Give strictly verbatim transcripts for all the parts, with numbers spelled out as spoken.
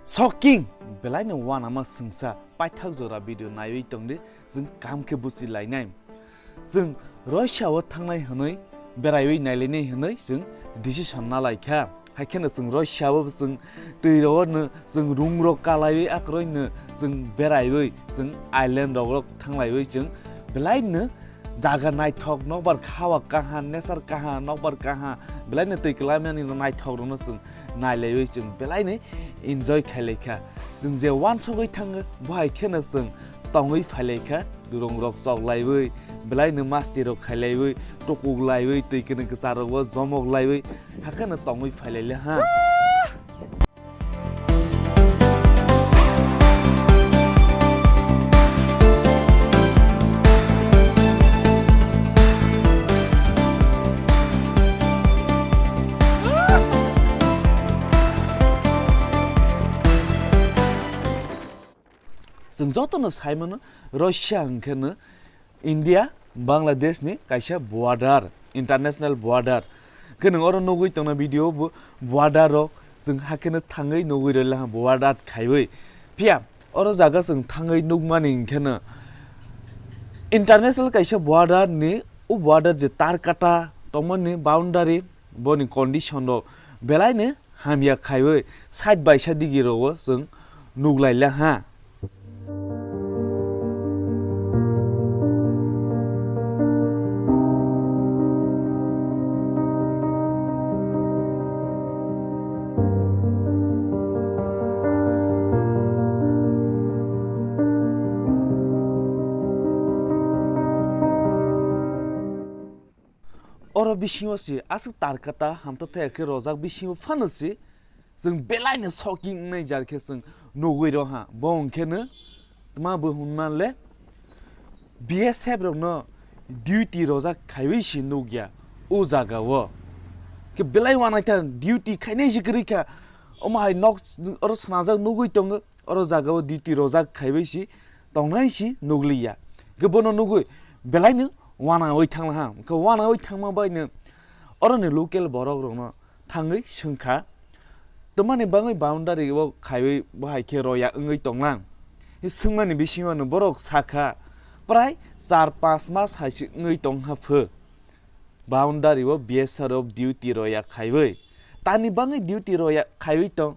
Shocking! Belai no uanama swngsa, paithak jora video naiwi tongdi, chwng kam khe buchi lainai. Chwng Russia o thangnai hwnwi, beraiwi nailainai hwnwi chwng decision nalaikha. Haikheno chwng Russia o chwng twi rogo no chwng room rok kalaiwi akroi no chwng beraiwi chwng island rok rok thanglaiwi chwng belai no jaga naithok, nokbar khawa kaha, nature kaha, nokbar kaha, belai no twi kwlaimani naithok rokno chwng nailaiwi chwng belai no enjoy khailaikha. Chwng je uansugwi thango, bo hai kheno chwng tongwi phailaikha, durung rok choklaiwi, belai no masti rok khailaiwi, tukuklaiwi, twi kwrwng kwchar rok bo jomoklaiwi, hakheno tongwi phailaile ha. Chwng jotono sai mano, Russia hwnkhe no India, Bangladesh ni kaisa border, international border. Khe nwng oro nugwi tongna video bo border rok chwng hakhe no thangwi nugwi rwla border khaiwi. Phiya oro jaga chwng thangwi nukmani hwnkhe no international kaisa border ni, o border je tar kata tongmani boundary, boni condition rok belai no hamya khaiwi side by side digi rogo chwng nuklaila ha. Oro bisingo se aswk tar kata hamtwthaya khe rojak bisingo phano se chwng belai no shocking wngnai jar khe chwng nugwi rw ha. Bo hwnkhe no tma bo hwnma le B S F rokno duty rojak khaiwi se nukya o jaga o. Khe belai uanaithang duty khainai se kwrwi kha. Omo hai nok oro swnajak nugwi tongo. Oro jaga o duty rojak khaiwi se tongnai se nukliya. Khe bono nugwi belai no uanawi thangla ha. Khe uanawi thangma bai no oro ni local borok rokno thangwi swngkha, "Twmani bagwi boundary o khaiwi bo hai khe roya wngwi tonglang?" Swngmani bisingo no borok sakha, "Prai char panch mas hai se wngwi tongkha pho boundary o B S F rok duty roya khaiwi. Tamni bagwi duty roya khaiwi tong,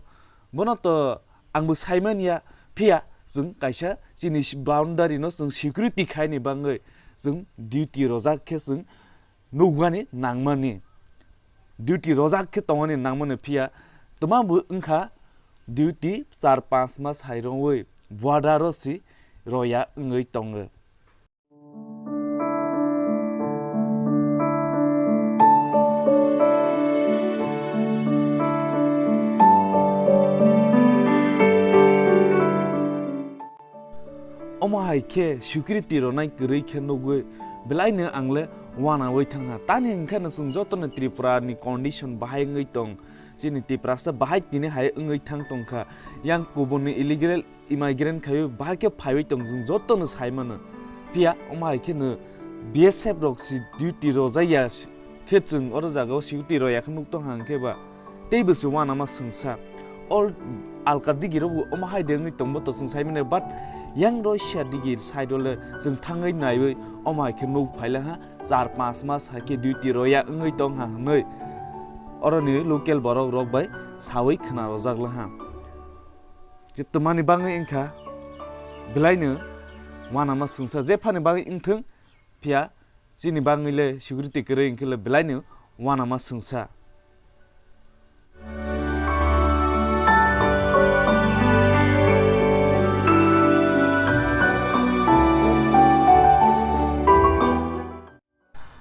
bono to angbo saimanya, phiya chwng kaisa chini boundary no chwng security khaini bagwi chwng duty rojak khe chwng nukmani nangmani. Duty rojak khe tongmani nangmani, phiya twma bo wngkha duty char panch mas hai rwngwi border o se roya wngwi tongo." Omo hai khe security rwnai kwrwi khe nugwi belai no ang le uanawi thangkha. Tamni hwnkhe no chwng joto no Tripura ni condition bahai wngwi tong. Chini Tiprasa bahai tini hai wngwi thang tongkha. Yang kubun ni illegal immigrant khaiwi bahai khe phaiwi tong, chwng joto no sai mano. Phiya omo hai khe no B S F rok si duty rojak ya khe chwng oro jaga o security roya khe nuk tong hang khe ba. Tei bo se uanama swngsa. All alka digi rok bo omo hai de wngwi tongbo to chwng sai mano, but yang Russia digi side o le chwng thangwi naiwi omo hai khe nuk phaila ha, char panch mas hai khe duty roya wngwi tong ha hwnwi oro ni local borok rok bai sawi khna rojak la ha. Je twmani bagwi wngkha belai no uanama swngsa, jephani bagwi wngthwng, phiya chini bagwi le security kwrwi hwnkhe le belai no uanama swngsa.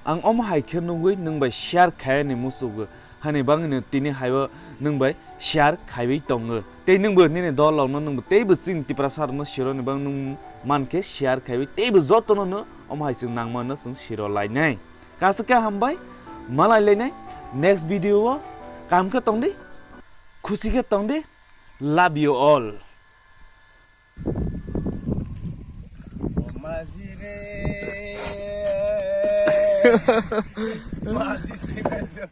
Ang omo hai khe nugwi nwng bai share khaiyani muchungo, hani bagwino tini hai o nwng bai share khaiwi tongo. Tei nwng bo nini dol rokno, nwng bo teibo chini Tiprasa rokno sironi bagwi nwng man khe share khaiwi teibo jotono no omo hai chwng nangmano chwng siro lainai. Kaisa khe hambai, malai lainai, next video o kaham khe tongdi, khusi khe tongdi, love you all. Majire. Majire.